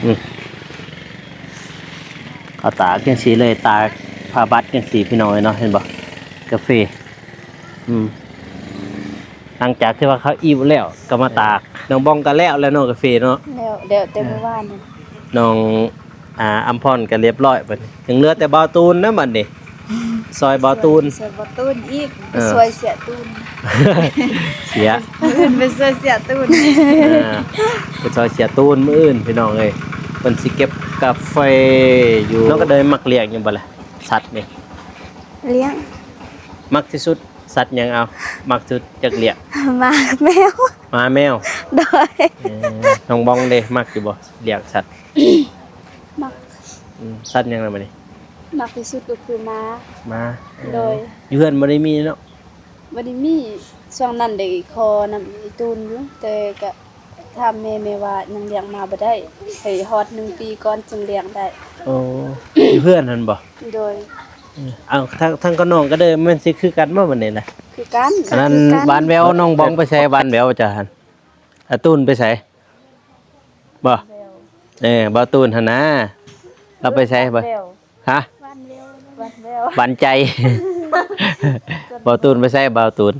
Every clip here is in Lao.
ອືມ ເອົາຕາກຈັ່ງຊີ້ເລີຍ ຕາກຜ້າບັດຈັ່ງຊີ້ ພີ່ນ້ອງເອີຍເນາະ ເຫັນບໍ່? ກາເຟ ອືມ ຫຼັງຈາກທີ່ວ່າເຂົາອີ່ແລ້ວກໍມາຕາກ. ນ້ອງບອງກໍແລ້ວແລ້ວເນາະ ກາເຟເນາະ? ແລ້ວ ແລ້ວແຕ່ມື້ວານນີ້. ນ້ອງ ອ່າ ອຳພອນກໍລຽບຮ້ອຍບັດນີ້ ຍັງເຫຼືອແຕ່ບ່າວຕູນນະບັດນີ້ ຊ່ອຍບ່າວຕູນ ຊ່ອຍບ່າວຕູນອີກ ເອີ ໄປຊ່ອຍເສຍຕູນ ເສຍ ມື້ອື່ນໄປຊ່ອຍເສຍຕູນ ເອີ ໄປຊ່ອຍເສຍຕູນມື້ອື່ນ ພີ່ນ້ອງເອີຍ ເພິ່ນຊິເກັບກາເຟຢູ່. ນ້ອງກະເດີຍມັກລ້ຽງຢູ່ບໍ່ລະ ສັດນີ້? ລ້ຽງ. ມັກທີ່ສຸດສັດຫຍັງ? ເອົາ ມັກທີ່ສຸດຈັກລ້ຽງ? ໝາແມວ. ໝາແມວ ໂດຍ. ເອີ ນ້ອງບອງເດ ມັກຢູ່ບໍ່ ລ້ຽງສັດ? ມັກ. ອືມ ສັດຫຍັງລະບັດນີ້? ມັກທີ່ສຸດກໍຄືໝາ. ໝາ. ໂດຍ. ຢູ່ເຮືອນບໍ່ໄດ້ມີເນາະ? ບໍ່ໄດ້ມີ. ຊ່ວງນັ້ນໄດ້ຂໍນຳອີ່ຕູນຢູ່ ແຕ່ກະຖາມແມ່ ແມ່ວ່າຍັງລ້ຽງໝາບໍ່ໄດ້ ໃຫ້ຮອດໜຶ່ງປີກ່ອນຈຶ່ງລ້ຽງໄດ້. ໂອ້ ຢູ່ເຮືອນຫັ້ນບໍ່? ໂດຍ. ເອີ ເອົາ ທາງ ທາງກັບນ້ອງກະເດີຍ ແມ່ນຊິຄືກັນບໍ່ບັດນີ້ນະ? ຄືກັນ. ອັນນັ້ນ ຄືກັນ ຫວານແວວ ນ້ອງບອງໄປໃສ? ຫວານແວວເຈົ້າຫັ້ນ ອາຕູນໄປໃສ? ບໍ່? ເອີ ບ່າວຕູນຫັ້ນນາ ລາວໄປໃສບໍ່? ຫວານແວວ. ຮະ? ຫວານແວວ. ຫວານແວວ. ຫວານໃຈ. ບ່າວຕູນໄປໃສ? ບ່າວຕູນ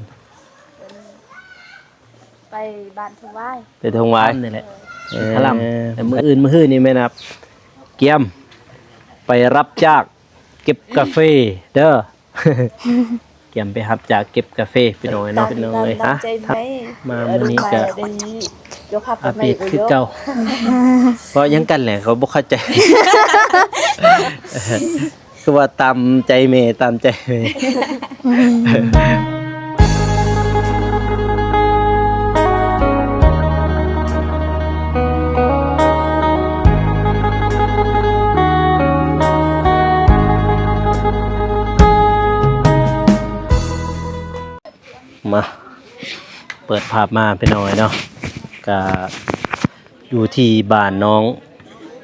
ໄປບ້ານທົ່ງຫວາຍ. ໄປທົ່ງຫວາຍນີ້ແຫຼະ. ເອີ ຄະລຳ. ແຕ່ມື້ອື່ນ ມື້ຮືນີ້ແມ່ນ ອາ ກຽມໄປຮັບຈ້າງເກັບກາເຟເດີ. ກຽມໄປຮັບຈ້າງເກັບກາເຟ ພີ່ນ້ອງເອີຍເນາະ ພີ່ນ້ອງເອີຍ. ມາມື້ນີ້ກະອັບເດດຄືເກົ່າ. ເວົ້າຫຍັງກັນແຫຼະ ເຂົາບໍ່ເຂົ້າໃຈ ຄືວ່າຕາມໃຈແມ່ ຕາມໃຈແມ່. ມາ ເປີດພາບມາ ພີ່ນ້ອງເອີຍເນາະ ກະຢູ່ທີ່ບ້ານນ້ອງ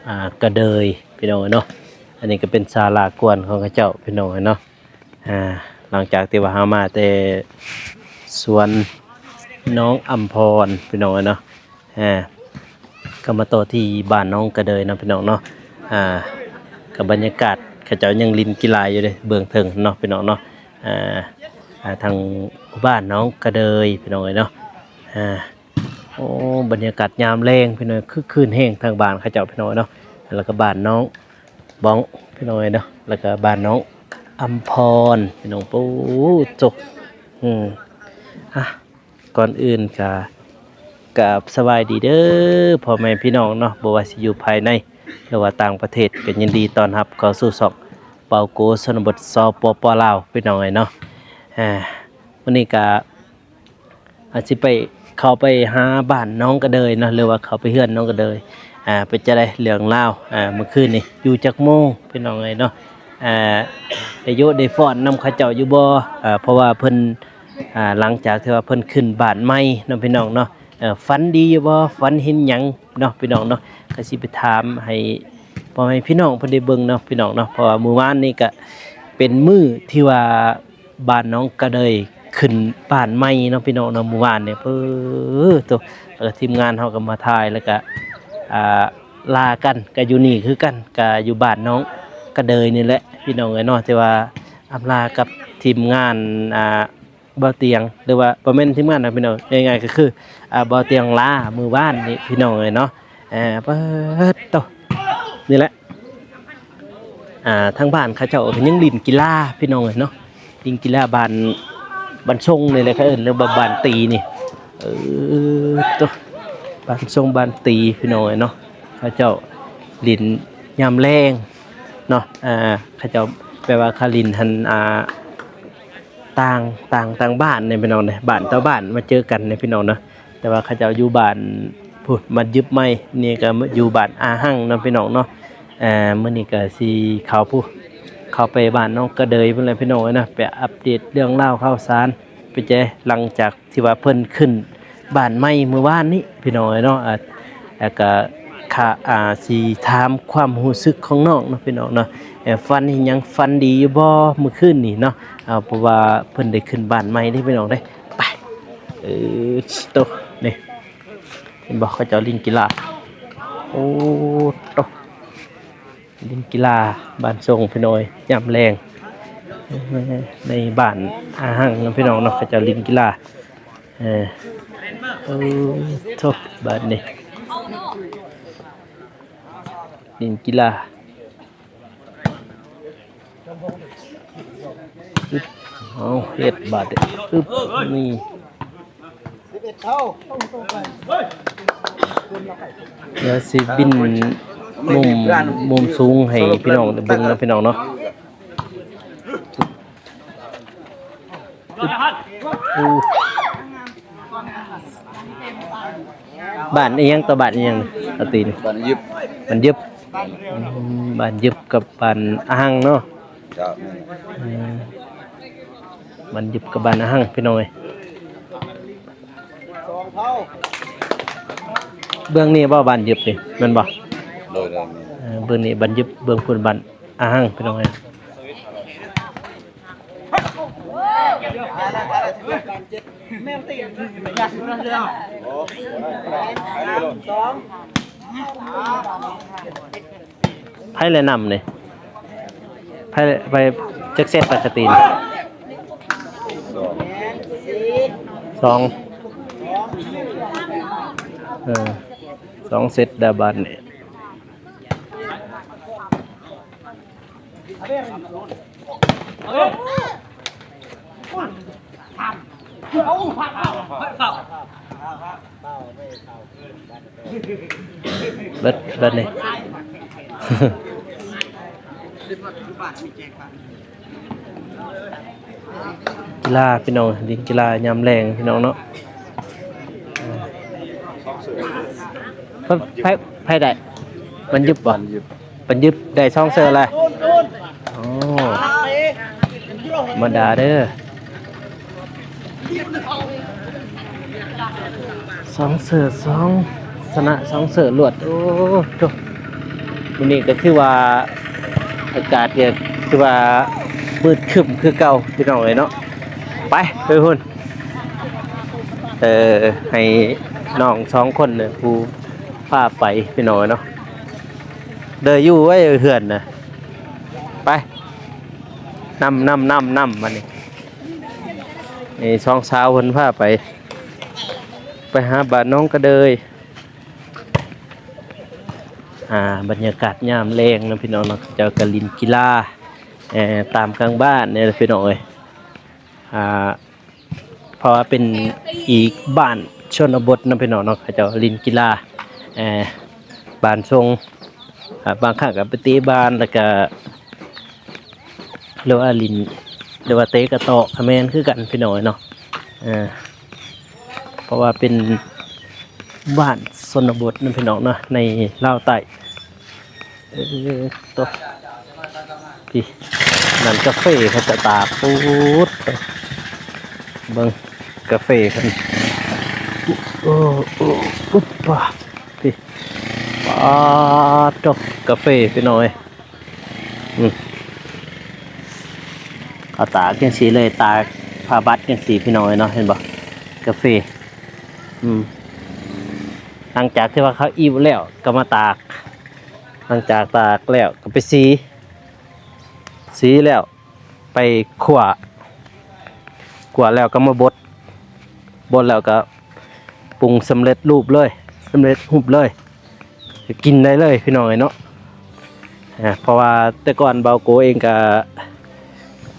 ອາ ກະເດີຍ ພີ່ນ້ອງເອີຍເນາະ. ອັນນີ້ກະເປັນສາລາກວນຂອງເຂົາເຈົ້າ ພີ່ນ້ອງເອີຍເນາະ. ອາ ຫຼັງຈາກທີ່ວ່າເຮົາມາແຕ່ສວນນ້ອງອຳພອນ ພີ່ນ້ອງເອີຍເນາະ ອາ ກໍມາຕໍ່ທີ່ບ້ານນ້ອງກະເດີຍເນາະ ພີ່ນ້ອງເນາະ. ອາ ກໍບັນຍາກາດເຂົາເຈົ້າຍັງຫຼິ້ນກິລາຢູ່ເດ້ ເບື້ອງເທິງເນາະ ພີ່ນ້ອງເນາະ. ອາ ອາ ທາງບ້ານນ້ອງກະເດີຍ ພີ່ນ້ອງເອີຍເນາະ. ອາ ໂອ້ ບັນຍາກາດຍາມແລງ ພີ່ນ້ອງ ຄຶກຄື້ນແຮງ ທາງບ້ານເຂົາເຈົ້າ ພີ່ນ້ອງເນາະ. ແລ້ວກໍບ້ານນ້ອງ ບ້ອງ ພີ່ນ້ອງເອີຍເນາະ ແລ້ວກະບ້ານນ້ອງອຳພອນ ພີ່ນ້ອງ. ໂອ້ໂຕ ອືມ ອ່ະ ກ່ອນອື່ນກະ ກາບສະບາຍດີເດີພໍ່ແມ່ພີ່ນ້ອງເນາະ ບໍ່ວ່າຊິຢູ່ພາຍໃນ ຫຼືວ່າຕ່າງປະເທດ ກໍຍິນດີຕ້ອນຮັບເຂົ້າສູ່ຊ່ອງເປົາໂກຊົນນະບົດ ສປປ ລາວ ພີ່ນ້ອງເອີຍເນາະ. ອ່າ ມື້ນີ້ກະ ອາດຊິໄປ ເຂົ້າໄປຫາບ້ານນ້ອງກະເດີຍເນາະ ຫຼືວ່າເຂົ້າໄປເຮືອນນ້ອງກະເດີຍ. ອ່າ ເປັນຈັ່ງໃດເລື່ອງລາວ ອ່າ ມື້ຄືນນີ້ຢູ່ຈັກໂມງ ພີ່ນ້ອງເອີຍເນາະ? ອ່າ ໄດ້ໂຢໄດ້ຟ້ອນນຳເຂົາເຈົ້າຢູ່ບໍ່? ເພາະວ່າເພິ່ນ ອ່າ ຫຼັງຈາກທີ່ວ່າເພິ່ນຂຶ້ນບ້ານໃໝ່ເນາະ ພີ່ນ້ອງເນາະ ເອີ ຝັນດີຢູ່ບໍ່? ຝັນເຫັນຫຍັງເນາະ ພີ່ນ້ອງເນາະ? ກໍຊິໄປຖາມໃຫ້ພໍ່ແມ່ພີ່ນ້ອງເພິ່ນໄດ້ເບິ່ງເນາະ ພີ່ນ້ອງເນາະ. ເພາະວ່າມື້ວານນີ້ກະເປັນມື້ທີ່ວ່າ ບ້ານນ້ອງກະເດີຍຂຶ້ນບ້ານໃໝ່ເນາະ ພີ່ນ້ອງເນາະ. ມື້ວານນີ້ ເອີ ໂຕ ແລ້ວກໍທີມງານເຮົາກໍມາຖ່າຍ ແລ້ວກໍ ອ່າ ລາກັນ ກໍຢູ່ນີ້ຄືກັນ ກໍຢູ່ບ້ານນ້ອງກະເດີຍນີ້ແຫຼະ ພີ່ນ້ອງເອີຍເນາະ. ແຕ່ວ່າອຳລາກັບທີມງານ ອ່າ ບ່າວຕຽງ ຫຼືວ່າບໍ່ແມ່ນທີມງານນະ ພີ່ນ້ອງ ງ່າຍໆກໍຄື ອ່າ ບ່າວຕຽງລາມື້ວານນີ້ ພີ່ນ້ອງເອີຍເນາະ. ອ່າ ປາດໂຕ ນີ້ແຫຼະ ອ່າ ທາງບ້ານເຂົາເຈົ້າກໍຍັງຫຼິ້ນກິລາ ພີ່ນ້ອງເອີຍເນາະ. ຫຼິ້ນກິລາບ້ານ ບ້ານຊົງນີ້ແຫຼະ ເຂົາເອີ້ນ ຫຼືວ່າບ້ານຕີນີ້. ເອີ ໂຕ ບ້ານຊົງບ້ານຕີ ພີ່ນ້ອງເອີຍເນາະ. ເຂົາເຈົ້າຫຼິ້ນຍາມແລງເນາະ ອ່າ ເຂົາເຈົ້າ ແປວ່າເຂົາຫຼິ້ນຫັ້ນ ອ່າ ຕ່າງ ຕ່າງ ຕ່າງບ້ານນີ້ ພີ່ນ້ອງເດ້ ບ້ານຕໍ່ບ້ານມາເຈີກັນນີ້ ພີ່ນ້ອງເນາະ. ແຕ່ວ່າເຂົາເຈົ້າຢູ່ບ້ານພຸ້ນ ມາຍຶບໃໝ່ ນີ້ກໍຢູ່ບ້ານອາຮັ່ງເນາະ ພີ່ນ້ອງເນາະ. ເອີ ມື້ນີ້ກໍຊິເຂົ້າພຸ້ນ ເຂົ້າໄປບ້ານນ້ອງກະເດີຍພຸ້ນແຫຼະ ພີ່ນ້ອງເອີຍເນາະ ໄປອັບເດດເລື່ອງລາວຂ່າວສານ ເປັນຈັ່ງໃດ ຫຼັງຈາກທີ່ວ່າເພິ່ນຂຶ້ນບ້ານໃໝ່ມື້ວານນີ້ ພີ່ນ້ອງເອີຍເນາະ. ອ່າ ແລ້ວກໍ ອ່າ ຊິຖາມຄວາມຮູ້ສຶກຂອງນ້ອງເນາະ ພີ່ນ້ອງເນາະ ເອີ ຝັນເຫັນຫຍັງ ຝັນດີຢູ່ບໍ່ມື້ຄືນນີ້ເນາະ. ເພາະວ່າເພິ່ນໄດ້ຂຶ້ນບ້ານໃໝ່ເດ້ ພີ່ນ້ອງເດ້. ໄປ ເອີ ໂຕ ນີ້ ເຫັນບໍ່ ເຂົາເຈົ້າຫຼິ້ນກິລາ. ໂອ້ ໂຕ ຫຼິ້ນກິລາບ້ານຊົງພີ່ນ້ອງເອີຍ ຍາມແລງ ເອີ ໃນບ້ານອາຫັງນະພີ່ນ້ອງເນາະ ເຂົາເຈົ້າຫຼິ້ນກິລາ ເອີ ໂອ້ ໂທ້ ບາດນີ້ຫຼິ້ນກິລາ ອຶບ ເອົາ ເຮັດບາດນີ້ ອຶບ ນີ້ ດຽວຊິບິນມຸມ ມຸມສູງໃຫ້ພີ່ນ້ອງໄດ້ເບິ່ງນຳພີ່ນ້ອງເນາະ. ອືມ ບ້ານອີ່ຫຍັງຕໍ່ ບ້ານອີ່ຫຍັງ ອາຕີນ? ບ້ານຍຶບ ບ້ານຍຶບ ອືມ ບ້ານຍຶບກັບບ້ານອາຫັງເນາະ. ເຈົ້າ ແມ່ນ ອືມ ບ້ານຍຶບກັບບ້ານອາຫັງ ພີ່ນ້ອງເອີຍ. ເບື້ອງນີ້ບໍ່ ບ້ານຍຶບນີ້ ແມ່ນບໍ່? ໂດຍ ໂດຍ ແມ່ນ ເອີ ເບື້ອງນີ້ບ້ານຍຶບ ເບື້ອງພຸ້ນບ້ານອາຫັງ ພີ່ນ້ອງເອີຍ. ໃຜແລະນຳນີ້? ໃຜ ໃຜ ຈັກເຊັດລະ ສະຕີນ? ສອງ ເອີ ສອງເຊັດດາບາດນີ້. ເບິດ ເບິດນີ້ ກິລາພີ່ນ້ອງ ຫຼິ້ນກິລາຍາມແລງພີ່ນ້ອງເນາະ. ເອີ ໃຜ ໃຜໄດ້ ມັນຢຸບບໍ່? ມັນຢຸບ ມັນຢຸບໄດ້ສອງເສີແລ້ວ. ໂອ້ ບໍ່ທຳມະດາເດີ ສອງເສີສອງ ຊະນະສອງເສີລວດ. ໂອ້ໂທ້ ມື້ນີ້ກໍຖືວ່າອາກາດກໍຖືວ່າມືດຄຶ້ມຄືເກົ່າ ພີ່ນ້ອງເອີຍເນາະ. ໄປ ໄປພຸ້ນ ເອີ ໃຫ້ນ້ອງສອງຄົນນີ້ຜູ້ພາໄປ ພີ່ນ້ອງເອີຍເນາະ. ເດີຢູ່ໄວ້ເຮືອນນະ ໄປ ນຳ ນຳ ນຳ ນຳ ບາດນີ້ ນີ້ສອງສາວເພິ່ນພາໄປ ໄປຫາບ້ານໜອງກະເດີຍ. ອ່າ ບັນຍາກາດຍາມແລງເນາະ ພີ່ນ້ອງເນາະ ເຂົາເຈົ້າກໍຫຼິ້ນກິລາ ເອີ ຕາມກາງບ້ານນີ້ແຫຼະ ພີ່ນ້ອງເອີຍ. ອ່າ ເພາະວ່າເປັນອີກບ້ານຊົນນະບົດເນາະ ພີ່ນ້ອງເນາະ ເຂົາເຈົ້າຫຼິ້ນກິລາ ເອີ ບ້ານຊົງ ອ່າ ບາງຄັ້ງກໍໄປເຕະບານ ແລ້ວກໍ ຫຼືວ່າຫຼິ້ນ ຫຼືວ່າເຕະກະຕໍ້ ກະແມ່ນຄືກັນ ພີ່ນ້ອງເນາະ. ເອີ ເພາະວ່າເປັນບ້ານຊົນນະບົດເນາະ ພີ່ນ້ອງເນາະ ໃນລາວໃຕ້. ເອີ ໂຕ ພີ້ ນັ້ນກາເຟເຂົາຈະຕາກ ໂອ້ໂຕ ເບິ່ງກາເຟເພິ່ນ ໂອ້ ໂອ້ ອຸບປາ ພີ້ ປາດໂຕ ກາເຟ ພີ່ນ້ອງເອີຍ. ອືມ ເຂົາຕາກຈັ່ງຊີ້ເລີຍ ຕາກຜ້າບັດຈັ່ງຊີ້ ພີ່ນ້ອງເອີຍເນາະ ເຫັນບໍ່ ກາເຟ. ອືມ ຫຼັງຈາກທີ່ວ່າເຂົາອີ່ແລ້ວກໍມາຕາກ ຫຼັງຈາກຕາກແລ້ວກໍໄປສີ ສີແລ້ວໄປຂົ້ວ ຂົ້ວແລ້ວກໍມາບົດ ບົດແລ້ວກໍປຸງສຳເລັດຮູບເລີຍ ສຳເລັດຮູບເລີຍ ກິນໄດ້ເລີຍ ພີ່ນ້ອງເອີຍເນາະ. ເພາະວ່າແຕ່ກ່ອນບ່າວໂກເອງກໍ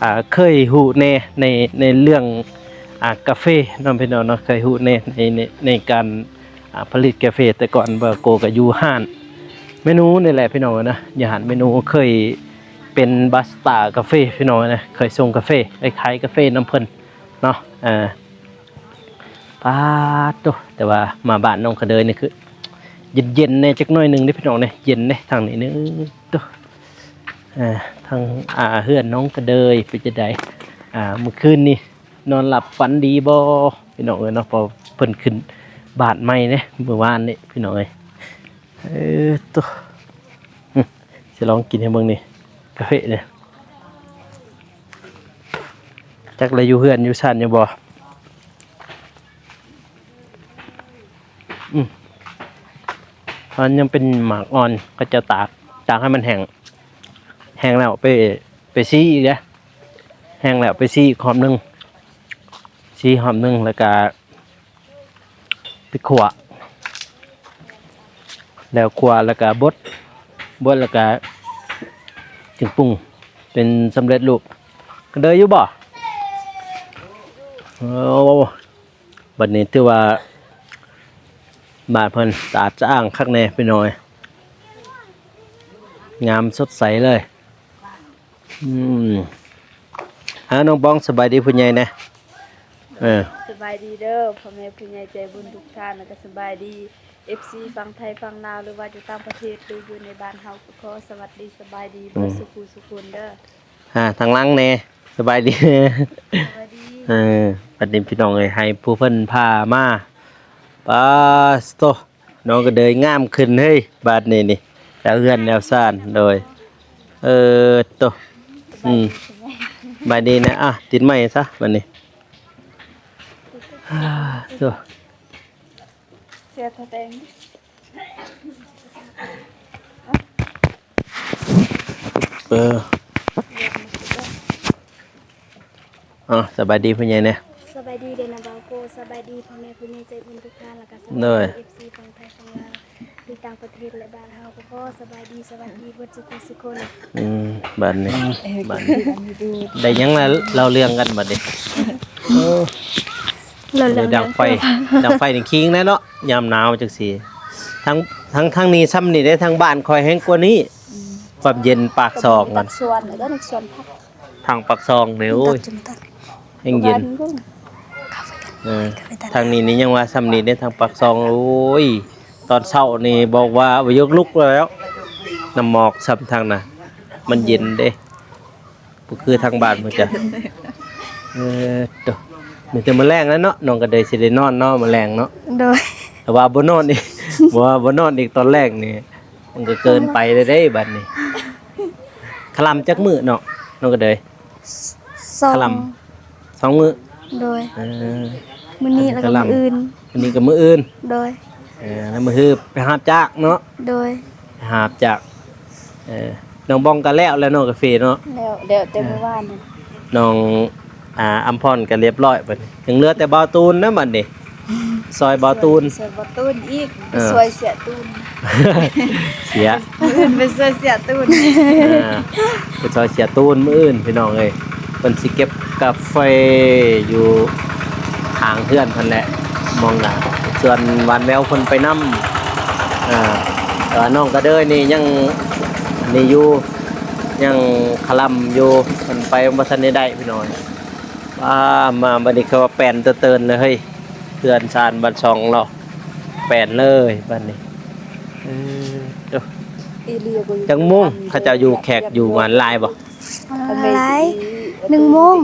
ອ່າ ເຄີຍຮູ້ແດ່ໃນ ໃນເລື່ອງ ອ່າ ກາເຟເນາະ ພີ່ນ້ອງເນາະ ເຄີຍຮູ້ແດ່ໃນ ໃນ ໃນການ ອ່າ ຜະລິດກາເຟ. ແຕ່ກ່ອນບ່າວໂກກໍຢູ່ຮ້ານເມນູນີ້ແຫຼະ ພີ່ນ້ອງເອີຍເນາະ ຢູ່ຮ້ານເມນູ ເຄີຍເປັນບາສະຕາກາເຟ ພີ່ນ້ອງເອີຍເນາະ ເຄີຍສົ່ງກາເຟ ໄປຂາຍກາເຟນຳເພິ່ນເນາະ. ເອີ ປາດໂທ້ ແຕ່ວ່າມາບ້ານໜອງກະເດີຍນີ້ຄືເຢັນໆແດ່ຈັກໜ້ອຍໜຶ່ງເດ້ ພີ່ນ້ອງເດ້ ເຢັນເດ້ທາງນີ້ເນາະ. ໂທ້ ເອີ ທາງ ອ່າ ເຮືອນໜອງກະເດີຍເປັນຈັ່ງໃດ ອ່າ ມື້ຄືນນີ້ນອນຫຼັບຝັນດີບໍ່ ພີ່ນ້ອງເອີຍເນາະ? ເພາະເພິ່ນຂຶ້ນບ້ານໃໝ່ເດ້ມື້ວານນີ້ ພີ່ນ້ອງເອີຍ. ເອີ ໂທ້ ອື ຊິລອງກິນໃຫ້ເບິ່ງນີ້ ກາເຟນີ້ ຈັກລະຢູ່ເຮືອນຢູ່ຊານຢູ່ບໍ່? ອືມ ທ ມັນຍັງເປັນໝາກອ່ອນ ເຂົາເຈົ້າຕາກ ຕາກໃຫ້ມັນແຫ້ງ ແຫ້ງແລ້ວໄປ ໄປສີອີກເດ້ ແຫ້ງແລ້ວໄປສີອີກຮອບໜຶ່ງ ສີຮອບໜຶ່ງ ແລ້ວກະໄປຂົ້ວ ແລ້ວຂົ້ວແລ້ວກະບົດ ບົດແລ້ວກະຈຶ່ງປຸງເປັນສຳເລັດຮູບ ກະເດີຢູ່ບໍ່? ໂອ້ ບັດນີ້ຖືວ່າບ້ານເພິ່ນສະອາດສະອ້າງຄັກແນ່ພີ່ນ້ອງເອີຍ ງາມສົດໃສເລີຍ. ອືມ ເອົາ ນ້ອງບອງ ສະບາຍດີຜູ້ໃຫຍ່ແດ່. ເອີ ສະບາຍດີເດີພໍ່ແມ່ຜູ້ໃຫຍ່ໃຈບຸນທຸກທ່ານ ແລ້ວກະສະບາຍດີເອັຟຊີຝັ່ງໄທຝັ່ງລາວ ຫຼືວ່າຢູ່ຕ່າງປະເທດ ຫຼືຢູ່ໃນບ້ານເຮົາ ກໍຂໍສະຫວັດດີສະບາຍດີເບິດ ອືມ ສູ່ຜູ້ສູ່ຄົນເດີ. ອ່າ ທາງຫຼັງແດ່ ສະບາຍດີ ສະບາຍດີ. ເອີ ບັດນີ້ພີ່ນ້ອງເອີຍ ໃຫ້ຜູ້ເພິ່ນພາມາ ປາສໂຕ ນ້ອງກະເດີຍງາມຂຶ້ນເຮີ້ຍ ບາດນີ້ນີ້ ແລ້ວເຮືອນແລ້ວຊານ ໂດຍ ເອີ ໂຕ ອືມ ສະບາຍດີນະ ອ່ະ ຕິດໄມຊະບາດນີ້ ໂຕ ເສຍຖະແຕງ ເອີ ເອົາ ສະບາຍດີຜູ້ໃຫຍ່ແດ່. ສະບາຍດີເດີນະບ່າວໂກ ສະບາຍດີພໍ່ແມ່ຜູ້ໃຫຍ່ໃຈບຸນທຸກທ່ານ ແລ້ວກະສະບາຍດີເອັຟຊີຝັ່ງໄທຝັ່ງລາວ ຢູ່ຕ່າງປະເທດ ແລະ ບ້ານເຮົາກໍຂໍສະບາຍດີ ສະຫວັດດີເບິດສູ່ຜູ້ສູ່ຄົນ. ອືມ ບາດນີ້ ບາດນີ້ ໄດ້ຫຍັງລະ ເລົ່າເລື່ອງກັນບາດນີ້. ໂອ້ ເລົ່າເລື່ອງດັງໄຟ ດັງໄຟນີ້ຄີງແດ່ເນາະ ຍາມໜາວຈັ່ງຊີ້. ທາງ ທາງ ທາງນີ້ຊ່ຳນີ້ເດ້ ທາງບ້ານຂ້ອຍແຮງກວ່ານີ້ ອືມ ຄວາມເຢັນປາກຊ່ອງ ປາກຊ່ອງ ເອີ ສວນຜັກ ທາງປາກຊ່ອງນີ້ ໂອ້ຍ ແຮງເຢັນ. ເອີ ທາງນີ້ນີ້ຍັງວ່າຊ່ຳນີ້ເດ້ ທາງປາກຊ່ອງ ໂອ້ຍ ຕອນເຊົ້ານີ້ບອກວ່າບໍ່ຢາກລຸກແລ້ວ ນ້ຳໝອກຊ່ຳທາງນະ ມັນເຢັນເດ້ ບໍ່ຄືທາງບ້ານພຸ້ນຈ້ະ. ເອີ ໂຕ ມີແຕ່ມື້ແລງແລ້ວເນາະ ນ້ອງກະເດີຍຊິໄດ້ນອນເນາະ ມື້ແລງເນາະ. ໂດຍ ແຕ່ວ່າບໍ່ນອນອີກ ບໍ່ ບໍ່ນອນອີກຕອນແລງນີ້ ມັນກໍເກີນໄປແລ້ວເດ້ບາດນີ້. ຄະລຳຈັກມື້ເນາະ ນ້ອງກະເດີຍ? ສອງ ຄະລຳສອງມື້. ໂດຍ ເອີ ມື້ນີ້ແລ້ວກໍມື້ອື່ນ ມື້ນີ້ກໍມື້ອື່ນ. ໂດຍ ເອີ ແລ້ວມື້ຮືບໄປຮັບຈ້າງເນາະ. ໂດຍ ໄປຮັບຈ້າງ. ເອີ ນ້ອງບອງກໍແລ້ວແລ້ວເນາະ ກາເຟເນາະ ແລ້ວ ແລ້ວແຕ່ ເອີ ມື້ວານນີ້. ນ້ອງ ອ່າ ອຳພອນກໍລຽບຮ້ອຍບັດນີ້ ຍັງເຫຼືອແຕ່ບ່າວຕູນນະບັດນີ້ ຊ່ອຍບ່າວຕູນ ຊ່ວຍ ຊ່ວຍບ່າວຕູນອີກ. ເອີ ຊ່ວຍເສຍຕູນ ເສຍ ມື້ອື່ນໄປຊ່ວຍເສຍຕູນ. ເອີ ໄປຊ່ວຍເສຍຕູນມື້ອື່ນພີ່ນ້ອງເອີຍ ເພິ່ນຊິເກັບກາເຟຢູ່ຂ້າງເຮືອນເພິ່ນແຫຼະ ມອງໜ້າສວນຫວານແວວເພິ່ນໄປນຳ. ເອີ ແຕ່ວ່ານ້ອງກະເດີຍນີ້ຍັງອັນນີ້ຢູ່ ຍັງຄະລຳຢູ່ ເພິ່ນໄປບໍ່ທັນໄດ້ໄດ້ພີ່ນ້ອງ. ອ່າ ມາບັດນີ້ຄືວ່າແປນເຕີນເລີຍເຮີ້ຍ ເຮືອນຊານບ້ານຊ່ອງເນາະ ແປນເລີຍບັດນີ້. ເອີ ໂຕ ຈັກໂມງ ເຂົາເຈົ້າຢູ່ແຂກຢູ່ຫວານຫຼາຍບໍ່? ຫຼາຍ ໜຶ່ງໂມງ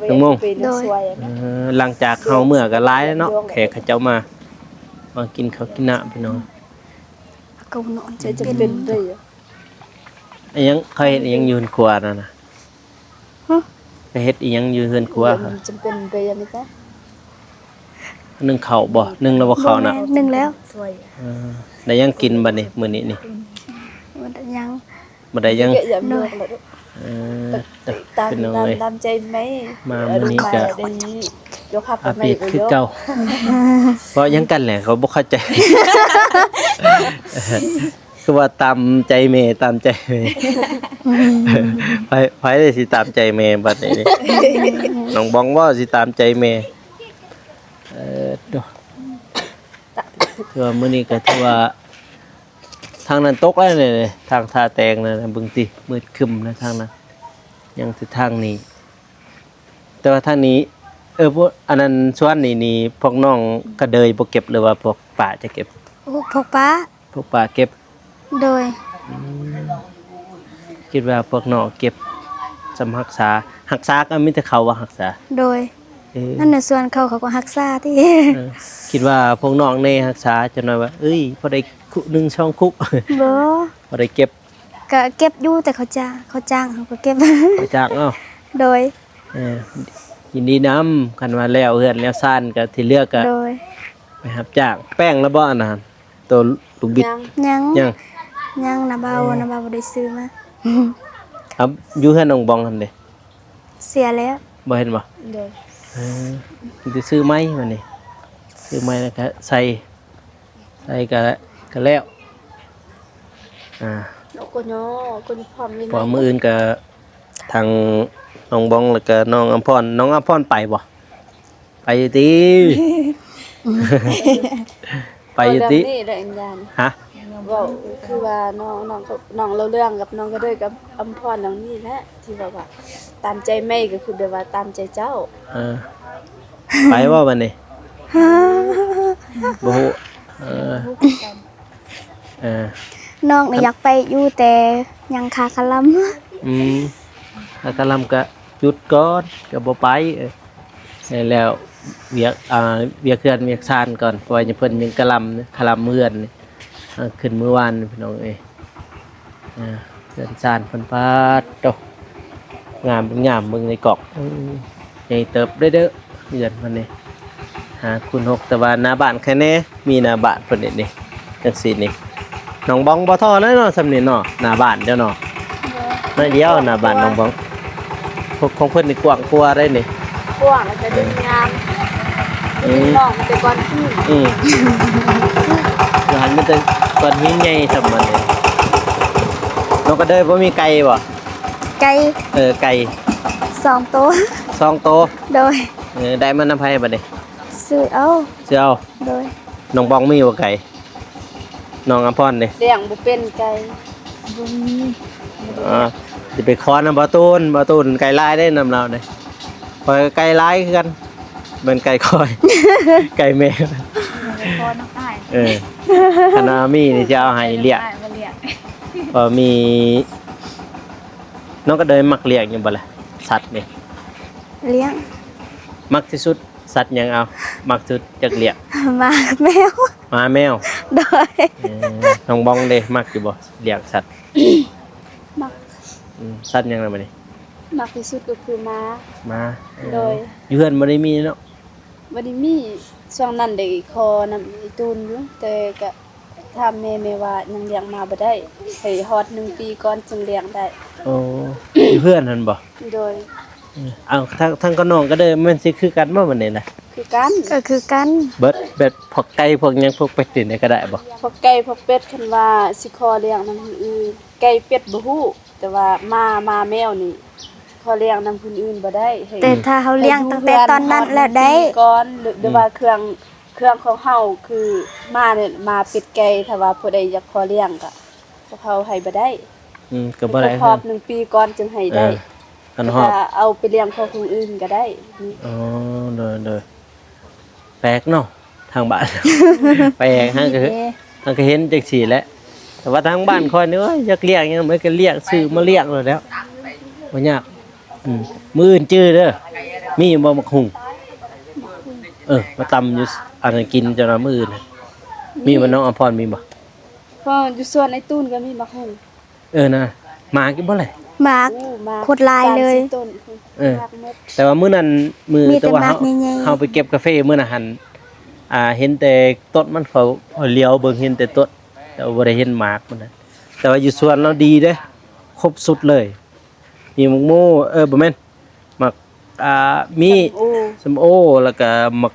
ໜຶ່ງໂມງ. ໂດຍ ເອີ ຫຼັງຈາກເຮົາເມືອກໍຫຼາຍແລ້ວເນາະ ແຂກເຂົາເຈົ້າມາ ມາກິນເຂົ້າກິນນ້ຳພີ່ນ້ອງ. ເຂົານອນຈະເປັນ ອີຫຍັງ ເຂົາເຮັດອີຫຍັງຢູ່ເຮືອນຄົວນັ້ນນະ? ຮະ? ໄປເຮັດອີຫຍັງຢູ່ເຮືອນຄົວ? ມັນຈຳເປັນໄປອັນນີ້ກະ ໜຶ້ງເຂົ້າບໍ່? ໜຶ້ງແລ້ວບໍ່ເຂົ້ານະ? ບໍ່ແມ່ນ ໜຶ້ງແລ້ວ. ເອີ ໄດ້ຫຍັງກິນບັດນີ້ ມື້ນີ້ນີ້? ບໍ່ໄດ້ຫຍັງ ບໍ່ໄດ້ຫຍັງ. ໂດຍ ເອີ ຕາມ ເປັນຫຍັງ ຕາມ ເລີຍ ຕາມໃຈແມ່ ມາມື້ນີ້ກະ ເອີ ໄດ້ ໄດ້ ອັບເດດຄືເກົ່າ. ເວົ້າຫຍັງກັນແຫຼະ ເຂົາບໍ່ເຂົ້າໃຈ. ຄືວ່າຕາມໃຈແມ່ ຕາມໃຈແມ່. ໃຜ ໃຜຊິຕາມໃຈແມ່ບັດນີ້? ນ້ອງບອງບໍ່ຊິຕາມໃຈແມ່? ເອີ ໂຕ ຖືວ່າມື້ນີ້ກໍຖືວ່າ ທາງນັ້ນຕົກແລ້ວນີ້ ທາງທ່າແຕງນັ້ນ ເບິ່ງຕິ ມືດຄຶ້ມນະທາງນັ້ນ ຍັງແຕ່ທາງນີ້. ແຕ່ວ່າທາງນີ້ ເອີ ພວກ ອັນນັ້ນ ສວນນີ້ນີ້ ພວກນ້ອງກະເດີຍບໍ່ເກັບ ຫຼືວ່າພວກປ້າຈະເກັບ? ໂອ້ ພວກປ້າ ພວກປ້າເກັບ. ໂດຍ ອືມ ຄິດວ່າພວກນ້ອງເກັບ ສຳຮັກສາ ຮັກສາກໍມີແຕ່ເຂົາວ່າຮັກສາ. ໂດຍ ເອີ ນັ້ນນະ ສວນເຂົາ ເຂົາກໍຮັກສາຕິ. ເອີ ຄິດວ່າພວກນ້ອງແດ່ຮັກສາ ຈັກໜ້ອຍວ່າ ເອີຍ ພໍໄດ້ຄຸໜຶ່ງສອງຄຸ ບໍ່ ພໍໄດ້ເກັບ. ກະເກັບຢູ່ ແຕ່ເຂົາຈ້າງ ເຂົາຈ້າງເຮົາກໍເກັບ ເຂົາຈ້າງເນາະ. ໂດຍ ເອີ ຍິນດີນຳ ຄັນວ່າແລ້ວເຮືອນແລ້ວຊານ ກະທີ່ເຫຼືອກະ ໂດຍ ໄປຮັບຈ້າງ. ແປ້ງລະບໍ່ອັນນັ້ນ? ໂຕລູກບິດ ຍັງ ຍັງ ຍັງ ຍັງ ນ້າບ່າວ ອືມ ນ້າບ່າວບໍ່ໄດ້ຊື້ມາ. ເອົາ ຢູ່ເຮືອນນ້ອງບອງຫັ້ນເດ? ເສຍແລ້ວ. ບໍ່ເຫັນບໍ່? ໂດຍ ເອີ ມີແຕ່ຊື້ໃໝ່ບັດນີ້ ຊື້ໃໝ່ແລ້ວກະໃສ່ ໃສ່ກະ ກະແລ້ວ ອ່າ ເນາະ ກໍຍໍ ກໍພໍມີໃໝ່ ເພາະມື້ອື່ນກະທາງນ້ອງບອງ ແລ້ວກະນ້ອງອຳພອນ ນ້ອງອຳພອນໄປບໍ່? ໄປຢູ່ຕິ ໄປຢູ່ຕິ ເວົ້າເລື່ອງນີ້ແຫຼະ ອັນຍານ ຮະ? ເວົ້າຄືວ່ານ້ອງ ນ້ອງ ນ້ອງເລົ່າເລື່ອງກັບນ້ອງກະເດີຍກັບອຳພອນ ເລື່ອງນີ້ແຫຼະ ທີ່ແບບວ່າຕາມໃຈແມ່ ກໍຄືແບບວ່າຕາມໃຈເຈົ້າ ເອີ ໄປບໍ່ບັດນີ້? ບໍ່ຮູ້ ເອີ ບໍ່ຮູ້ຄືກັນ ເອີ ນ້ອງນີ້ ຄັນ ຢາກໄປຢູ່ ແຕ່ຍັງຄາຄະລຳ ອືມ ຄາຄະລຳກະຢຸດກ່ອນ ກະບໍ່ໄປ ເອີ ແລ້ວວຽກ ອ່າ ວຽກເຮືອນວຽກຊານກ່ອນ ເພາະວ່າເພິ່ນຍັງຄະລຳ ຄະລຳເຮືອນ ເອີ ຂຶ້ນມື້ວານ ພີ່ນ້ອງເອີຍ. ອ່າ ເຮືອນຊານເພິ່ນ ປາດໂທ້ ງາມເປັນງາມ ເບິ່ງໃນກ້ອງ ເອີ ໃຫຍ່ເຕີບເດີເດີ ເຮືອນເພິ່ນນີ້ ຫ້າຄູນຫົກ ແຕ່ວ່າໜ້າບ້ານໃຄແດ່ ມີໜ້າບ້ານເພິ່ນນີ້ ນີ້ ຈັ່ງຊີ້ນີ້ ນ້ອງບອງບໍ່ທໍ້ແລ້ວເນາະ ສ່ຳນີ້ເນາະ ໜ້າບ້ານເຈົ້າເນາະ ໜ້ອຍດຽວ ໜ້າບ້ານນ້ອງບອງ. ຂອງ ຂອງເພິ່ນນີ້ກວ້າງກວ່າໄດ໋ນີ້ ກວ້າງ ແລ້ວກະດິນງາມ ເອີ ດິນນ້ອງແຕ່ກ່ອນຄື ອືມ ຢູ່ຫັ້ນມີແຕ່ກ້ອນຫີນໃຫຍ່ຊ່ຳນັ້ນເດ. ນ້ອງກະເດີຍບໍ່ມີໄກ່ບໍ່? ໄກ່ ເອີ ໄກ່ ສອງໂຕ ສອງໂຕ ໂດຍ ເອີ ໄດ້ມານຳໃຜບັດນີ້? ຊື້ເອົາ ຊື້ເອົາ ໂດຍ ນ້ອງບອງມີບໍ່ໄກ່? ນ້ອງອຳພອນເດ? ລ້ຽງບໍ່ເປັນໄກ່ ບໍ່ມີ ອ່າ ຊິໄປຂໍນຳບ່າວຕູນ ບ່າວຕູນໄກ່ຫຼາຍເດ້ ນຳລາວເດ້ ຂ້ອຍໄກ່ຫຼາຍຄືກັນ ແມ່ນໄກ່ຂ້ອຍ ໄກ່ແມ່ ຂໍນຳອ້າຍ ເອີ ຄັນວ່າມີນີ້ຊິເອົາໃຫ້ລ້ຽງ ອ້າຍບໍ່ລ້ຽງ ເພາະມີ ນ້ອງກະເດີຍມັກລ້ຽງຢູ່ບໍ່ລະ ສັດນີ້? ລ້ຽງ ມັກທີ່ສຸດ ສັດຫຍັງ ເອົາ ມັກສຸດ ຢາກລ້ຽງ? ໝາ ແມວ ໝາ ແມວ ໂດຍ ເອີ ນ້ອງບອງເດ ມັກຢູ່ບໍ່ ລ້ຽງສັດ? ມັກ ອືມ ສັດຫຍັງລະບັດນີ້? ມັກທີ່ສຸດກໍຄືໝາ ໝາ ເອີ ໂດຍ ຢູ່ເຮືອນບໍ່ໄດ້ມີເນາະ? ບໍ່ໄດ້ມີ ຊ່ວງນັ້ນໄດ້ຂໍນຳອີ່ຕູນຢູ່ ແຕ່ກະ ຖາມແມ່ ແມ່ວ່າຍັງລ້ຽງໝາບໍ່ໄດ້ ໃຫ້ຮອດໜຶ່ງປີກ່ອນຈຶ່ງລ້ຽງໄດ້. ໂອ້ ຢູ່ເຮືອນຫັ້ນບໍ່? ໂດຍ ເອີ ເອົາ ທາງ ທາງກະນ້ອງກະເດີຍ ແມ່ນຊິຄືກັນບໍ່ບັດນີ້ນະ? ຄືກັນ ກໍຄືກັນ ເບິດ ແບບພວກໄກ່ພວກຫຍັງ ພວກເປັດນີ້ກະໄດ້ບໍ່? ພວກໄກ່ພວກເປັດ ຄັນວ່າຊິຂໍລ້ຽງນຳຄົນອື່ນ ໄກ່ເປັດບໍ່ຮູ້ ແຕ່ວ່າໝາ ໝາແມວນີ້ ຂໍລ້ຽງນຳຄົນອື່ນບໍ່ໄດ້ ໃຫ້ ແຕ່ຖ້າເຮົາລ້ຽງຕັ້ງແຕ່ຕອນນັ້ນແລ້ວໄດ້ ໃຫ້ຢູ່ເຮືອນຮອດໜຶ່ງປີກ່ອນ ຫຼື ຫຼືວ່າເຄື່ອງ ເຄື່ອງຂອງເຮົາຄືໝານີ້ ໝາ ເປັດ ໄກ່ ຖ້າວ່າຜູ້ໃດຢາກຂໍລ້ຽງກະ ພວກເຮົາໃຫ້ບໍ່ໄດ້ ອືມ ກະບໍ່ໄດ້ ໃຫ້ຄົບຮອບໜຶ່ງປີກ່ອນຈຶ່ງໃຫ້ໄດ້ ເອີ ຄັນຮອດ ແຕ່ວ່າເອົາໄປລ້ຽງຂອງຄົນອື່ນກະໄດ້ ອໍ ໂດຍ ໂດຍ ແປກເນາະ ທາງບ້ານ ແປກ ເຮົາກະ ເຮົາກະເຫັນຈັ່ງຊີ້ແຫຼະ ແຕ່ວ່າທາງບ້ານຂ້ອຍນີ້ ໂອ້ຍ ຢາກລ້ຽງຫຍັງມັນກະລ້ຽງ ຊື້ມາລ້ຽງໂລດແລ້ວ ບໍ່ຍາກ ອືມ ມື້ອື່ນຈື່ເດີ ມີບໍ່ໝາກຫຸ່ງ? ເອີ ມາຕຳຢູ່ ອັນນັ້ນກິນເຈົ້ານະມື້ອື່ນ ມີບໍ່ ນ້ອງອຳພອນ ມີບໍ່? ເພາະຢູ່ສວນໄອ້ຕູນກະມີໝາກຫຸ່ງ ເອີນະ ໝາກຢູ່ບໍ່ແຫຼະ? ໝາກ ໂອ້ ໝາກໂຄດຫຼາຍເລີຍ ສາມສີ່ຕົ້ນ ເອີ ໝາກໝົດ ແຕ່ວ່າມື້ນັ້ນ ມື້ ມີແຕ່ ແຕ່ວ່າ ເຮົາ ໝາກໃຫຍ່ໆ ເຮົາໄປເກັບກາເຟມື້ນັ້ນຫັ້ນ ອ່າ ເຫັນແຕ່ຕົ້ນມັນ ເຂົາ ເຂົາຫຼຽວເບິ່ງເຫັນແຕ່ຕົ້ນ ແຕ່ວ່າບໍ່ໄດ້ເຫັນໝາກມັນນະ ແຕ່ວ່າຢູ່ສວນລາວດີເດ້ ຄົບສຸດເລີຍ ມີໝາກໂມ ເອີ ບໍ່ແມ່ນ ໝາກ ອ່າ ມີ ສົ້ມໂອ ສົ້ມໂອ ແລ້ວກະໝາກ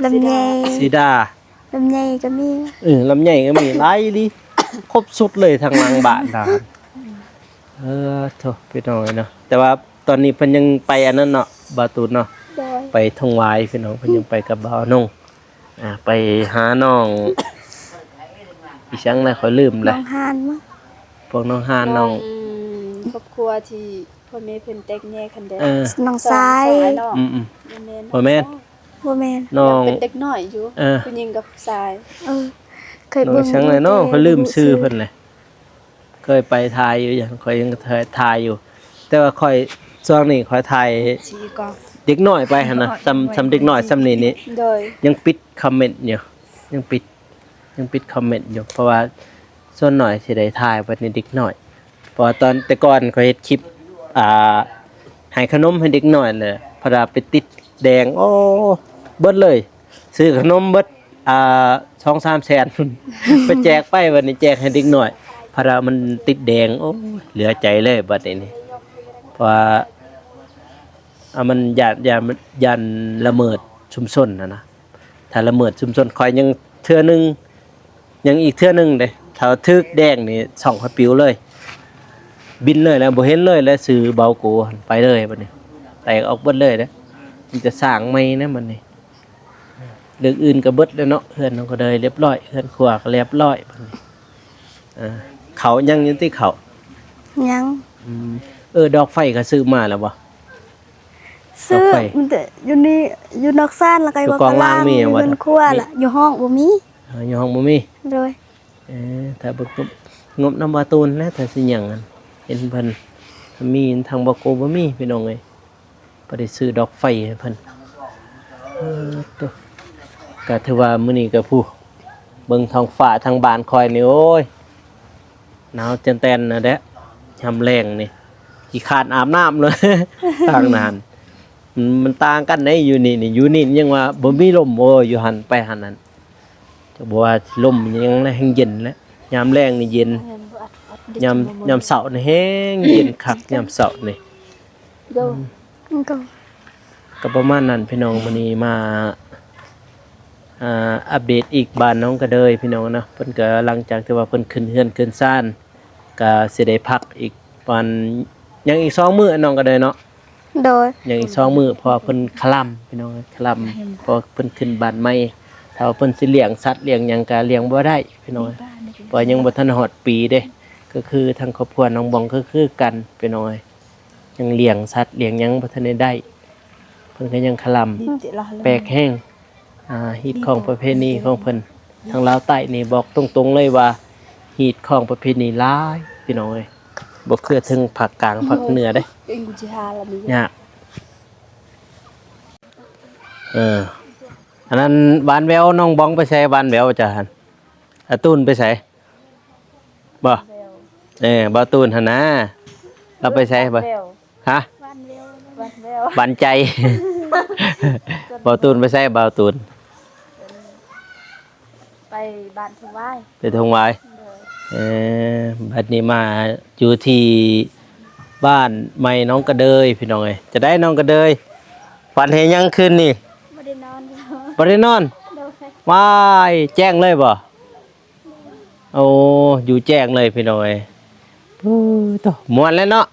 ລຳໄຍ ສີດາ ລຳໄຍກະມີ ເອີ ລຳໄຍກະມີ ຫຼາຍອີ່ຫຼີ ຄົບສຸດເລີຍທາງຫຼັງບ້ານນະ ເອີ ໂທ້ ພີ່ນ້ອງເອີຍເນາະ ແຕ່ວ່າຕອນນີ້ເພິ່ນຍັງໄປອັນນັ້ນເນາະ ບ່າວຕູນເນາະ ໂດຍ ໄປທົ່ງຫວາຍ ພີ່ນ້ອງ ເພິ່ນຍັງໄປກັບບ່າວນົງ ອ່າ ໄປຫານ້ອງ ອີ່ຫຍັງລະ ຂ້ອຍລືມລະ ນ້ອງຮານ ພວກນ້ອງຮານ ນ້ອງ ນ້ອງ ຄອບຄົວທີ່ພໍ່ແມ່ເພິ່ນແຕກແຍກຫັ້ນເດ້ ເອີ ນ້ອງຊາຍ ສອງອ້າຍນ້ອງ ອືມໆ ບໍ່ແມ່ນ ບໍ່ແມ່ນ ນ້ອງ ເປັນເດັກນ້ອຍຢູ່ ເອີ ຜູ້ຍິງກັບຜູ້ຊາຍ ເອີ ເຄີຍເບິ່ງ ນ້ອງອີ່ຫຍັງລະເນາະ ຂ້ອຍລືມຊື່ເພິ່ນແຫຼະ ເຄີຍໄປຖ່າຍຢູ່ ຂ້ອຍຍັງຖ່າຍ ຖ່າຍຢູ່ ແຕ່ວ່າຂ້ອຍ ຊ່ວງນີ້ຂ້ອຍຖ່າຍເດັກນ້ອຍໄປຫັ້ນນະ ສ່ຳ ສ່ຳເດັກນ້ອຍສ່ຳນີ້ນີ້ ໂດຍ ຍັງປິດຄອມເມັນຢູ່ ຍັງປິດ ຍັງປິດຄອມເມັນຢູ່ ເພາະວ່າສ່ວນໜ້ອຍຊິໄດ້ຖ່າຍໄວ້ໃນເດັກນ້ອຍ ເພາະວ່າຕອນແຕ່ກ່ອນຂ້ອຍເຮັດຄລິບ ອ່າ ໃຫ້ຂະໜົມໃຫ້ເດັກນ້ອຍແຫຼະ ພັດວ່າໄປຕິດແດງ ໂອ້ ເບິດເລີຍ ຊື້ຂະໜົມເບິດ ອ່າ ສອງສາມແສນພຸ້ນ ໄປແຈກໄປ ບັດນີ້ແຈກໃຫ້ເດັກນ້ອຍ ພັດວ່າມັນຕິດແດງ ໂອ້ຍ ເຫຼືອໃຈເລີຍບັດນີ້ນີ້ ເພາະວ່າ ອ່າ ມັນຢ້ານ ຢ້ານ ຢ້ານລະເມີດຊຸມຊົນຫັ້ນນະ ຖ້າລະເມີດຊຸມຊົນ ຂ້ອຍຍັງເທື່ອໜຶ່ງ ຍັງອີກເທື່ອໜຶ່ງເດ້ ຖ້າຖືກແດງນີ້ຊ່ອງຂ້ອຍປິວເລີຍ ບິນເລີຍແຫຼະ ບໍ່ເຫັນເລີຍແຫຼະ ຊື່ເບົາໂກຫັ້ນ ໄປເລີຍບັດນີ້ ແຕກອອກເບິດເລີຍເດ້ ມີແຕ່ສ້າງໃໝ່ນະບັດນີ້ ເລື່ອງອື່ນກໍເບິດແລ້ວເນາະ ເຮືອນເຮົາກໍໄດ້ຮຽບຮ້ອຍ ເຮືອນຄົວກໍຮຽບຮ້ອຍບັດນີ້ ເອີ ເຂົ້າຍັງຢູ່ຕິເຂົ້າ? ຍັງ ອືມ ເອີ ດອກໄຟກໍຊື້ມາແລ້ວບໍ່? ຊື້ ດອກໄຟ ມັນແຕ່ຢູ່ນີ້ ຢູ່ນອກຊານ ແລ້ວກໍຢູ່ກອງລາງມີບໍ່? ຢູ່ເຮືອນຄົວລະ ຢູ່ຫ້ອງບໍ່ມີ ເອີ ຢູ່ຫ້ອງບໍ່ມີ ໂດຍ ເອີ ຖ້າເບິ່ງງົບ ງົບນຳບ່າວຕູນແຫຼະ ຖ້າຊິຫຍັງຫັ້ນ ເຫັນເພິ່ນມີ ທາງບ່າວໂກບໍ່ມີ ພີ່ນ້ອງເອີຍ ບໍ່ໄດ້ຊື້ດອກໄຟໃຫ້ເພິ່ນ ເອີ ໂຕ ກະຖືວ່າມື້ນີ້ກະຜູ້ ເບິ່ງທ້ອງຟ້າທາງບ້ານຂ້ອຍນີ້ ໂອ້ຍ ໜາວແຕ່ນໆ ນັ້ນແຫຼະ ຍາມແລງນີ້ ຂີ້ຄ້ານອາບນ້ຳເລີຍ ທາງນັ້ນ ມັນ ມັນຕ່າງກັນເດ້ ຢູ່ນີ້ນີ້ ຢູ່ນີ້ຍັງວ່າບໍ່ມີລົມ ໂອ້ຍ ຢູ່ຫັ້ນໄປຫັ້ນນັ້ນ ຈະບໍ່ວ່າລົມຍັງແຮງເຢັນແຫຼະ ຍາມແລງນີ້ເຢັນ ຍາມ ຍາມເຊົ້ານີ້ແຮງເຢັນຄັກ ຍາມເຊົ້ານີ້ ໂດຍ ອືມ ກໍ ກໍປະມານນັ້ນພີ່ນ້ອງ ມື້ນີ້ມາ ອ່າ ອັບເດດອີກ ບ້ານນ້ອງກະເດີຍພີ່ນ້ອງເນາະ ເພິ່ນກໍຫຼັງຈາກທີ່ວ່າເພິ່ນຂຶ້ນເຮືອນຂຶ້ນຊານ ກໍຊິໄດ້ພັກອີກປະມານ ຍັງອີກສອງມື້ນ້ອງກະເດີຍເນາະ ໂດຍ ຍັງອີກສອງມື້ ເພາະວ່າເພິ່ນຄະລຳພີ່ນ້ອງ ຄະລຳ ເພາະວ່າເພິ່ນຂຶ້ນບ້ານໃໝ່ ຖ້າວ່າເພິ່ນຊິລ້ຽງສັດລ້ຽງຫຍັງກໍລ້ຽງບໍ່ໄດ້ພີ່ນ້ອງ ເພາະວ່າຍັງບໍ່ທັນຮອດປີເດ້ ກໍຄືທາງຄອບຄົວນ້ອງບອງກໍຄືກັນພີ່ນ້ອງ ຍັງລ້ຽງສັດລ້ຽງຫຍັງບໍ່ທັນໄດ້ໄດ້ ເພິ່ນກໍຍັງຄະລຳ ແປກແຮງ ອ່າ ຮີດຄອງປະເພນີຂອງເພິ່ນ ທາງລາວໃຕ້ນີ້ບອກຕົງໆເລີຍວ່າ ຮີດຄອງປະເພນີຫຼາຍພີ່ນ້ອງເອີຍ ບໍ່ຄືເຖິງພາກກາງພາກເໜືອເດ້ ຍາກ ເອີ ອັນນັ້ນ ຫວານແວວ ນ້ອງບອງໄປໃສ? ຫວານແວວ ເຈົ້າຫັ້ນ ອາຕູນໄປໃສ? ບໍ່ ແວວ ເອີ ບ່າວຕູນຫັ້ນນາ ລາວໄປໃສ? ຫວານແວວ ຮະ? ຫວານແວວ ຫວານແວວ ຫວານໃຈ ບ່າວຕູນໄປໃສ? ບ່າວຕູນ ໄປບ້ານທົ່ງຫວາຍ ໄປທົ່ງຫວາຍ ໂດຍ ເອີ ບັດນີ້ມາຢູ່ທີ່ບ້ານໃໝ່ນ້ອງກະເດີຍ ພີ່ນ້ອງເອີຍ ຈະໄດ້ນ້ອງກະເດີຍ ຝັນເຫັນຫຍັງຄືນນີ້? ບໍ່ໄດ້ນອນ ບໍ່ໄດ້ນອນ ໂດຍ ວ້າຍ ແຈ້ງເລີຍບໍ່? ໂອ້ ຢູ່ແຈ້ງເລີຍພີ່ນ້ອງເອີຍ ໂອ້ ໂຕ ມ່ວນແລ້ວເນາະ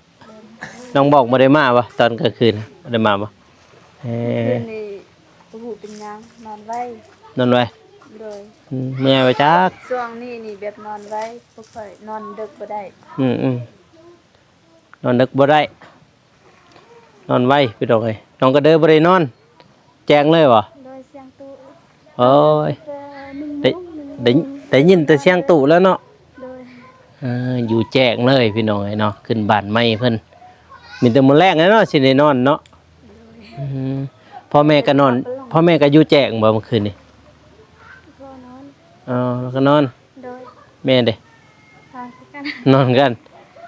ນ້ອງບອງບໍ່ໄດ້ມາບໍ່? ຕອນກາງຄືນບໍ່ໄດ້ມາບໍ່? ເອີ ຄືນນີ້ບໍ່ຮູ້ເປັນຫຍັງ ນອນໄວ ນອນໄວ ໂດຍ ອືມ ເມື່ອຍບໍ່ຈັກ ຊ່ວງນີ້ນີ້ແບບນອນໄວ ບໍ່ຄ່ອຍ ນອນເດິກບໍ່ໄດ້ ອືມໆ ນອນເດິກບໍ່ໄດ້ ນອນໄວພີ່ນ້ອງເອີຍ ນ້ອງກະເດີຍບໍ່ໄດ້ນອນ ແຈ້ງເລີຍບໍ່? ໂດຍ ສຽງຕູ້ ໂອ້ຍ ໄດ້ ໄດ້ຍິນແຕ່ສຽງຕູ້ແລ້ວເນາະ ໂດຍ ເອີ ຢູ່ແຈ້ງເລີຍພີ່ນ້ອງເອີຍເນາະ ຂຶ້ນບ້ານໃໝ່ເພິ່ນ ມີແຕ່ມື້ແລງແຫຼະເນາະ ຊິໄດ້ນອນເນາະ ໂດຍ ອືມ ພໍ່ແມ່ກໍນອນ ພໍ່ແມ່ກໍຢູ່ແຈ້ງບໍ່ມື້ຄືນນີ້? ພໍ່ນອນ ອໍ ລາວກໍນອນ ໂດຍ ແມ່ເດ? ນອນຄືກັນ ນອນຄືກັນ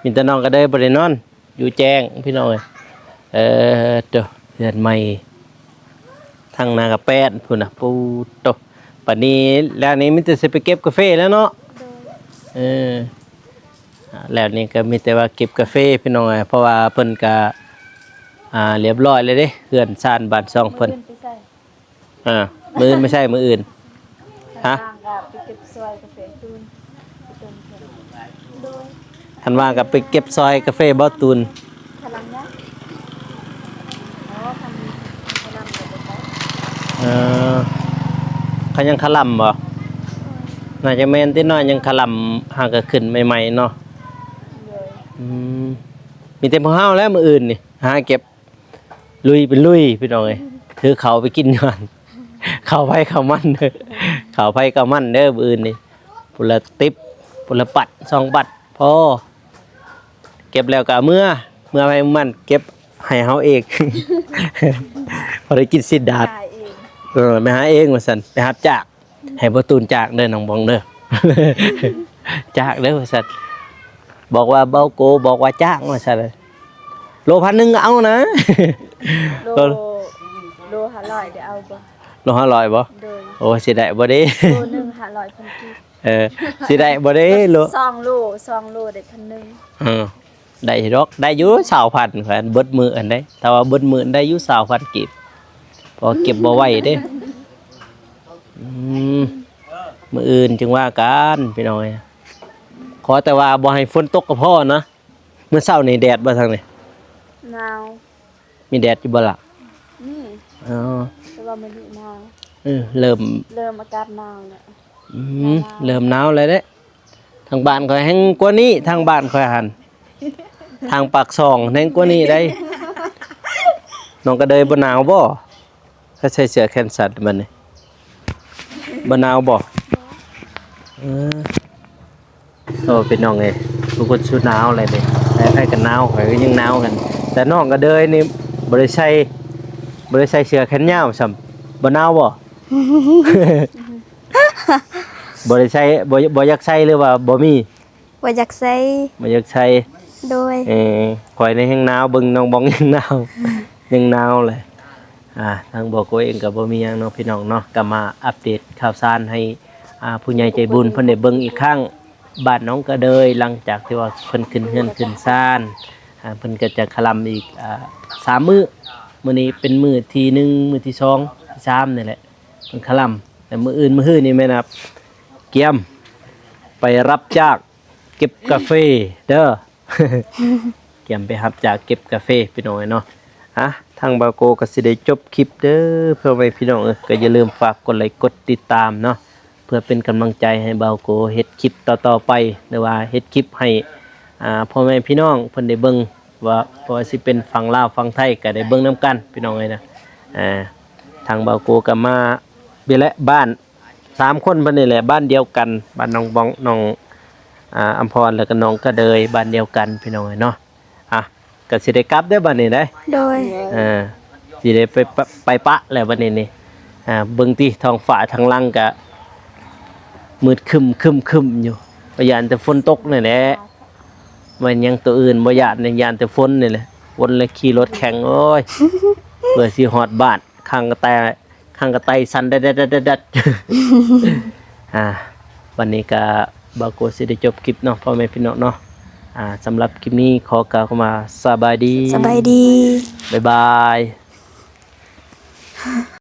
ມີແຕ່ນ້ອງກະເດີຍບໍ່ໄດ້ນອນ ຢູ່ແຈ້ງພີ່ນ້ອງເອີຍ ເອີ ໂຕ ເຮືອນໃໝ່ ທາງໜ້າກະແປ້ນພຸ້ນນະ ປູດໂຕ ບາດນີ້ແລ້ວນີ້ມີແຕ່ຊິໄປເກັບກາເຟແລ້ວເນາະ ໂດຍ ເອີ ແລ້ວນີ້ກໍມີແຕ່ວ່າເກັບກາເຟພີ່ນ້ອງເອີຍ ເພາະວ່າເພິ່ນກະ ອ່າ ຮຽບຮ້ອຍແລ້ວເດ້ ເຮືອນຊານບ້ານຊ່ອງເພິ່ນ ມື້ອື່ນໄປໃສ? ອ່າ ມື້ອື່ນໄປໃສ? ມື້ອື່ນ ຮະ? ຄັນວ່າງກໍໄປເກັບຊອຍກາເຟຕູນ ໂດຍ ຄັນວ່າງກໍໄປເກັບຊອຍກາເຟບ່າວຕູນ ຄັນຫຼັງນະ ອໍ ຄັນ ຄັນຫຼັງກໍບໍ່ໄປ ເອີ ຄັນຍັງຄະລຳບໍ່? ໂດຍ ໜ້າຈະແມ່ນຕິເນາະ ຍັງຄະລຳ ຫາກໍຂຶ້ນໃໝ່ໆເນາະ ໂດຍ ອືມ ມີແຕ່ພວກເຮົາແຫຼະມື້ອື່ນນີ້ ຫາເກັບ ລຸຍເປັນລຸຍພີ່ນ້ອງເອີຍ ຖືເຂົ້າໄປກິນຢູ່ຫັ້ນ ເຂົ້າໃຜເຂົ້າມັນເດີ ເຂົ້າໃຜເຂົ້າມັນເດີມື້ອື່ນນີ້ ພຸ້ນລະຕິບ ພຸ້ນລະປັດສອງປັດ ພໍ ເກັບແລ້ວກໍເມືອ ເມືອໃຜມັນ ເກັບໃຫ້ເຮົາເອງ ພໍໄດ້ກິນຊີ້ນດາດ ຫາເອງ ເອີ ໄປຫາເອງວ່າຊັ້ນ ໄປຮັບຈ້າງ ໃຫ້ບ່າວຕູນຈ້າງເດີ ນ້ອງບອງເດີ ຈ້າງເດີວ່າຊັ້ນ ບອກວ່າບ່າວໂກບອກວ່າຈ້າງວ່າຊັ້ນ ໂລພັນໜຶ່ງກໍເອົານະ ໂລ ໂລ ໂລຫ້າຮ້ອຍໄດ້ເອົາບໍ່? ໂລຫ້າຮ້ອຍບໍ່? ໂດຍ. ໂອ້ ຊິໄດ້ບໍ່ເດ້? ໂລໜຶ່ງຫ້າຮ້ອຍພັນກີບ. ເອີ ຊິໄດ້ບໍ່ເດ້ໂລ? ສອງໂລ ສອງໂລໄດ້ພັນໜຶ່ງ. ເອີ ໄດ້ຢູ່ດອກ ໄດ້ຢູ່ຊາວພັນ ຂ້ອຍເບິດມື້ອັນໃດ ຖ້າວ່າເບິດມື້ໄດ້ຢູ່ຊາວພັນກີບ ເພາະວ່າເກັບບໍ່ໄຫວເດ້. ອືມ ມື້ອື່ນຈຶ່ງວ່າກັນພີ່ນ້ອງເອີຍ ຂໍແຕ່ວ່າບໍ່ໃຫ້ຝົນຕົກກໍພໍນະ. ມື້ເຊົ້ານີ້ແດດບໍ່ທາງນີ້? ໜາວ. ມີແດດຢູ່ບໍ່ລະ? ມີ. ອໍ ແຕ່ວ່າມື້ນີ້ໜາວ. ເອີ ເລີ່ມ ເລີ່ມອາກາດໜາວແລ້ວ. ອືມ ໜາວໆ ເລີ່ມໜາວແລ້ວເດ້. ທາງບ້ານຂ້ອຍແຮງກວ່ານີ້ ທາງບ້ານຂ້ອຍຫັ້ນ ທາງປາກຊ່ອງແຮງກວ່ານີ້ໄດ໋. ນ້ອງກະເດີຍບໍ່ໜາວບໍ່? ໃສ່ເສື້ອແຂນສັ້ນບັດນີ້ ບໍ່ໜາວບໍ່? ເອີ ໂອ້ ພີ່ນ້ອງເອີຍ ທຸກຄົນສູ່ໜາວແລ້ວນີ້ ໃຜໆກໍໜາວ ຂ້ອຍກໍຍັງໜາວກັນ. ແຕ່ນ້ອງກະເດີຍນີ້ບໍ່ໄດ້ໃສ່ ບໍ່ໄດ້ໃສ່ເສື້ອແຂນຍາວຊ້ຳ ບໍ່ໜາວບໍ່? ບໍ່ໄດ້ໃສ່ ບໍ່ ບໍ່ຢາກໃສ່ ຫຼືວ່າບໍ່ມີ? ບໍ່ຢາກໃສ່ ບໍ່ຢາກໃສ່. ໂດຍ. ເອີ ຂ້ອຍນີ້ແຮງໜາວ ເບິ່ງນ້ອງບອງຍັງໜາວ ຍັງໜາວເລີຍ. ອ່າ ທາງບ່າວໂກເອງກໍບໍ່ມີຫຍັງເນາະພີ່ນ້ອງເນາະ ກໍມາອັບເດດຂ່າວສານໃຫ້ ອ່າ ຜູ້ໃຫຍ່ໃຈບຸນເພິ່ນໄດ້ເບິ່ງອີກຄັ້ງ ບ້ານໜອງກະເດີຍ ຫຼັງຈາກທີ່ວ່າເພິ່ນຂຶ້ນເຮືອນຂຶ້ນຊານ ອ່າ ເພິ່ນກໍຈະຄະລຳອີກ ອ່າ ສາມມື້. ມື້ນີ້ເປັນມື້ທີໜຶ່ງ ມື້ທີສອງ ທີສາມນີ້ແຫຼະ ເພິ່ນຄະລຳ. ແຕ່ມື້ອື່ນ ມື້ຮືນີ້ແມ່ນວ່າກຽມໄປຮັບຈ້າງເກັບກາເຟເດີ ກຽມໄປຮັບຈ້າງເກັບກາເຟພີ່ນ້ອງເອີຍເນາະ. ອ່ະ ທາງບ່າວໂກກໍຊິໄດ້ຈົບຄລິບເດີ ພໍ່ແມ່ພີ່ນ້ອງເອີຍ ກໍຢ່າລືມຝາກກົດໄລກົດຕິດຕາມເນາະ ເພື່ອເປັນກຳລັງໃຈໃຫ້ບ່າວໂກເຮັດຄລິບຕໍ່ໆໄປ ຫຼືວ່າເຮັດຄລິບໃຫ້ ອ່າ ພໍ່ແມ່ພີ່ນ້ອງເພິ່ນໄດ້ເບິ່ງ ວ່າ ບໍ່ວ່າຊິເປັນຝັ່ງລາວຝັ່ງໄທກໍໄດ້ເບິ່ງນຳກັນພີ່ນ້ອງເອີຍນະ. ອ່າ ທາງບ່າວໂກກໍມານີ້ແຫຼະ ບ້ານສາມຄົນເພິ່ນນີ້ແຫຼະ ບ້ານດຽວກັນ ບ້ານນ້ອງບອງ ນ້ອງ ອ່າ ອຳພອນ ແລ້ວກໍນ້ອງກະເດີຍ ບ້ານດຽວກັນພີ່ນ້ອງເອີຍເນາະ. ອ່ະ ກໍຊິໄດ້ກັບເດີບັດນີ້ເດ້. ໂດຍ. ເອີ ຊິໄດ້ໄປປະ ໄປປະແລ້ວບັດນີ້ນີ້. ອ່າ ເບິ່ງຕິ ທ້ອງຟ້າທາງຫຼັງກະມືດຄຶ້ມໆຢູ່ ກໍຢ້ານແຕ່ຝົນຕົກນີ້ແຫຼະ. ວ່າຫຍັງໂຕອື່ນບໍ່ຢ້ານ ຢ້ານແຕ່ຝົນນີ້ແຫຼະ. ຝົນແລ້ວຂີ່ລົດແຂ່ງ ໂອ້ຍ ເພື່ອຊິຮອດບ້ານ ຂ້າງກະແຕ ຂ້າງກະໄຕສັ່ນແດັດໆໆໆ. ອ່າ ວັນນີ້ກະບ່າວໂກຊິໄດ້ຈົບຄລິບເນາະ ພໍ່ແມ່ພີ່ນ້ອງເນາະ. ອ່າ ສຳລັບຄລິບນີ້ຂໍກ່າວຄຳວ່າສະບາຍດີ ສະບາຍດີ ບາຍບາຍ.